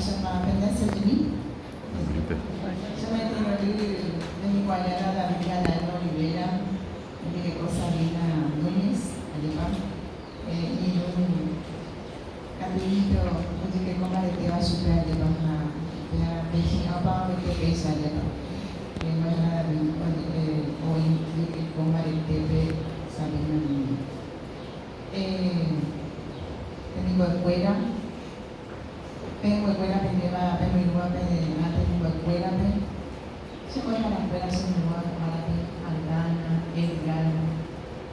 Mba'éichapa pende asajemi? Che maiteirory rembikuaajára David Galeano Rivera, hembireko Sabina Núñez, ajépa iñirũ katuíto ojykeko mbaretéva chupe ajépa ha upéva péicha opavavete péicha ajépa mbo'ehára David oĩ jykeko mbaretépe Sabina ndive. Temimbo'ekuéra, pehẽnguekuéra pendéva pemoirũva pene'ã temimbo'ekuérape, che mbo'eharakuéra che moirũva ko árape, Aldana, Edgar,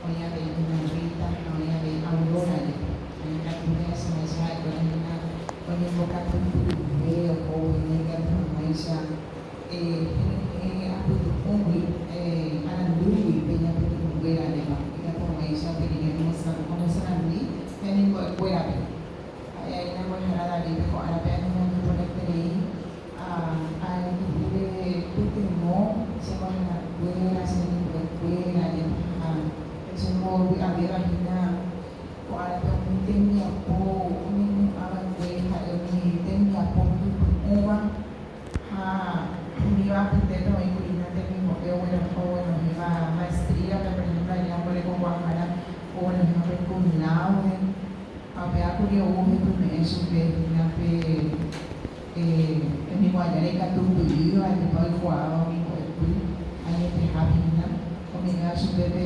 oĩ avei hína Rita ha oĩ avei Aurora jepe. Oñekatu jahechavaicha ha'ekuéra hína oñembokatupyryve ohóvo hína ikatu hag̃uáicha henyhẽ apytu'ũgui, arandúgui pe iñapytu'ũnguéra ajépa, ikatu hag̃uáicha upe rire omosarambi hemimbo'ekuérape. Ha'e aína mbo'ehára Davídpe ko árape añeñandu porãiterei ajuhúre pytyvõ che mbo'eharakuéra, che remimbo'ekuéra, ajépa ha chembovy'avéva hína ko árape umi tembiapo oñemo'ã va'ekue ha'e umi tembiapo hypy'ũva. Ha umíva apytépe oĩkuri hína temimbo'e oguenohẽva maestría-pe, por ejemplo, aja mbo'erekokuaahára oguenohẽva pe cum laude, ha upéva kuri ou ohepyme'ẽ chupe hína pe temimbo'ajára ikatupyrýva, ajépa oikuaáva umi mbo'epy añetehápe hína, ome'ẽva chupe pe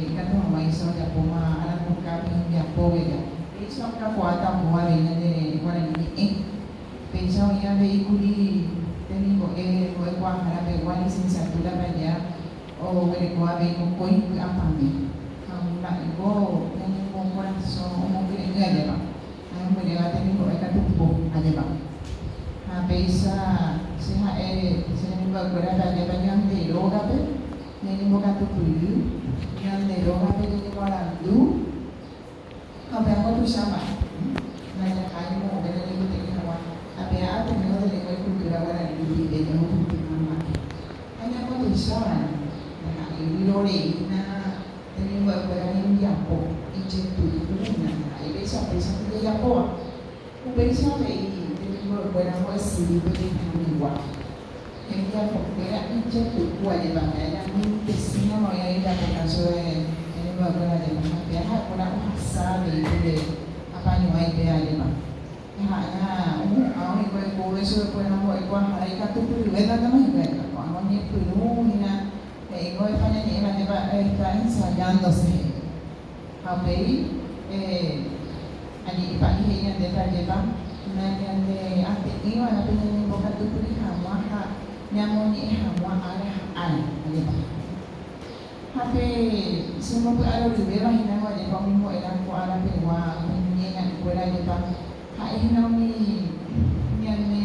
ikatu hag̃uáicha ojapóma arandukápe hembiapópe ja. Péicha okakuaáta ohóva avei ñane guarani ñe'ẽ. Péicha oĩ avei kuri temimbo'e mbo'ekuaahára pegua licenciatura aja oguereko avei mokõi py'apavẽ. Ha umi mba'éngo ñañemokorasõ omokyre'ỹ ajépa, ha hembyréva temimbo'e katu po ajépa. Ha péicha che ha'e che remimbo'ekuérape ajépa ñande rógape ñañembokatupyry, ñande rógape ñañemoarandu, Ha upéva tuicha mba'e, ndajahái moõve ñañemote'ỹ hag̃ua, ha péa Ateneo de Lengua y Cultura Guarani rupive jahupytyma mba'e. Ha ñambotuicha va'erã, ndaha'éi vyroreína temimbo'ekuéra rembiapo ijetu'úna, ndaha'éi péicha péichante jajapóva. Upéicha avei temimbo'ekuéra mbo'esyrýpe tetãmegua hembiapokuéra ijetu'u ajépa péa ñamointesínama oĩ ajejapo káso de temimbo'ekuéra ajépa ha péa ha'ekuéra ohasa avei pe apañuãi péa ajépa ha'éna omo'ã oĩkue kóve chupekuéra mbo'ekuaahára ikatupyryvétantema hikuái ajépa ko'ág̃a oñepyrũ hína he'íko España ñe'ẽme ajépa está ensayándose he'i. Ha upéi añe'ẽpa'i he'i ñandéve ajépa nañande ate'ỹiva'erã pe ñañembokatupyry hag̃ua ha ñamoñe'ẽ hag̃ua ára ha ára, ajépa. Ha pe chembopy'aroryvéva hína ko ajépa umi mbo'erã ko ára pegua umi ñe'ẽnga'ỹkuéra ajépa ha'e hína umi ñane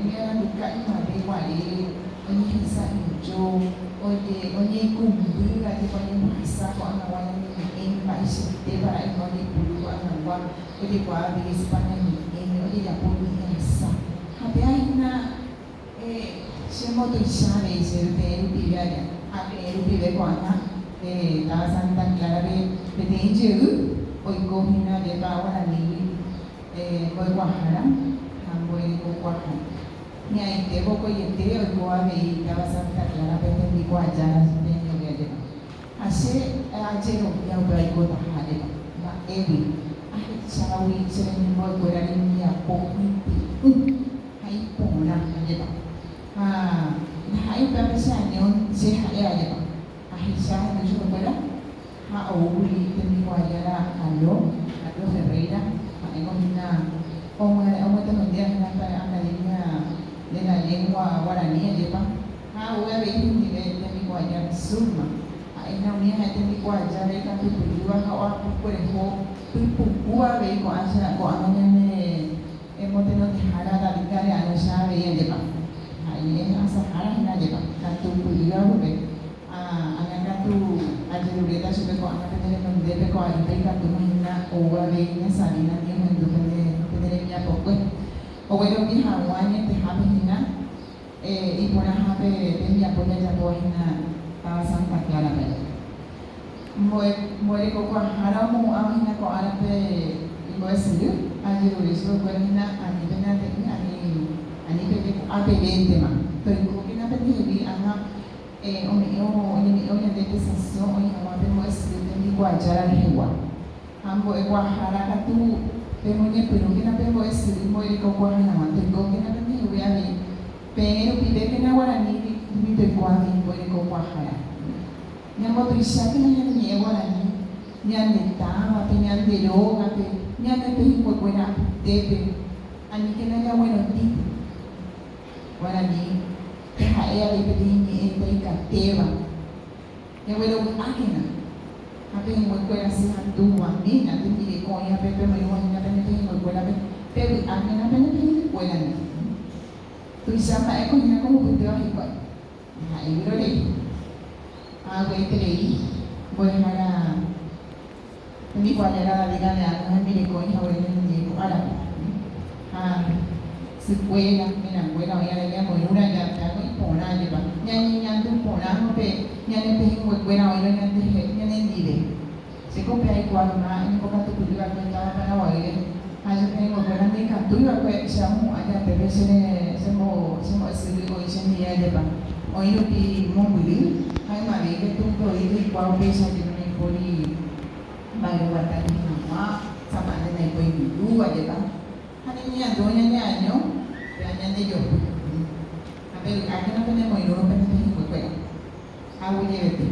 umi aranduka ymave guare oñehesa'ỹijo, oje, oñeikũmby, ajépa oñembohasa ko'ag̃agua ñane ñe'ẽme, mba'eichaitépa ra'éma ojeipuru ko'ag̃agua, ojekuaa avei España ñe'ẽme, ojejapo ñe'ẽasa. Ha péa hína chembotuicha avei chéve peẽ rupive aja, ha peẽ rupive ko'ág̃a táva Santa Clara-pe peteĩ jey oiko hína ajépa guaranígui mbo'ekuaahára ha mbo'erekokuaahára. Hi'ãite vokoiete oiko avei táva Santa Clara-pe tembikuaajára peñomi ajépa. Ha che ajerovia upéva oikotaha ajépa. Mba'égui ahechágui che remimbo'ekuéra rembiapo hypy'ũ ha iporã ajépa. Ha ndaha'éi upévape che año che ha'e ajépa. Ahecha ahendu chupekuéra ha oúgui tembikuaajára Alo, Carlos Ferreira, ha'éngo hína omyatyrõndéva hína pe Academia de la Lengua Guarani ajépa, ha ou avei hendive tembikuaajára Zulma, ha'e hína umi ha'e tembikuaajára ikatupyrýva ha oapukuereho pypukúva avei ko'ág̃a ñane motenondehára David Galeano-cha avei ajépa, ha'e asahára hína ajépa, katupyrýva pype. Ág̃a katu ajeruréta chupe ko'ág̃a pene renondépe ko arýpe ikatúma hína ou avei ña Sabina ndi ohendu pene rembiapokue. Oguerovia hag̃ua añetehápe hína iporãha pe tembiapo jajapóva hína táva Santa Clara-pe. Mbo'erekokuaahára omohu'ãva hína ko árape imbo'esyry, ajerure chupekuéra hína ani pene ate'ỹ. Ani peje ko'a pevéntema. Toikókena pendehegui ág̃a ome'ẽ oñeme'ẽvo ñande pe sãso oĩ hag̃ua pe mbo'esyry tembikuaajára rehegua. Ha mbo'ekuaahára katu pemoñepyrũkena pe mbo'esyry mbo'erekokuaa hag̃ua. Toikókena pendehegui avei peẽ rupivékena guarani rupi toiko avei mbo'erekokuaahára. Ñambotuichákena ñane ñe'ẽ guarani ñande távape, ñande rógape, ñane pehẽnguekuéra apytépe, aníkena jaguerotĩ. Guarani pe ha'e avei peteĩ ñe'ẽ itaikatéva. Jaguerovy'ákena ha pehẽnguekuéra sy ha túva, ména, tembireko oĩva pe pemoirũva hína pene pehẽnguekuérape, pevy'ákena pene pehẽnguekuérandi. Tuicha mba'éko hína ko hupytýva hikuái. Ndaha'éi vyrorei. Ha avy'aiterei mbo'ehára tembikuaajára David Galeano hembireko oĩ haguére ñanendive ko árape. Ha sykuéra, menanguéra oĩ avei ñamoirũra japeáko iporã ajépa. Ñañeñandu porãrõ pe ñane pehẽnguekuéra oĩrõ ñanendive. Chéko pe aikuaa yma añembokatupyry va'ekue táva Paraguaýre ha che pehẽnguekuéra ndaikatúi va'ekue che amohu'ã japépe che chembo'esyry oĩ chendive ajépa. Oĩ rupi mombyry ha ymave ikatu upevoi jaikuaa upéicha jepe ndaipóri mba'yruguata jehe hag̃ua, sapy'ánte ndaipói viru ajépa. Ha ñañeñandu ñaneaño péva ñandejopy. Ha pevy'ákena penemoirũrõ pene pehẽnguekuéra. Aguyjevete.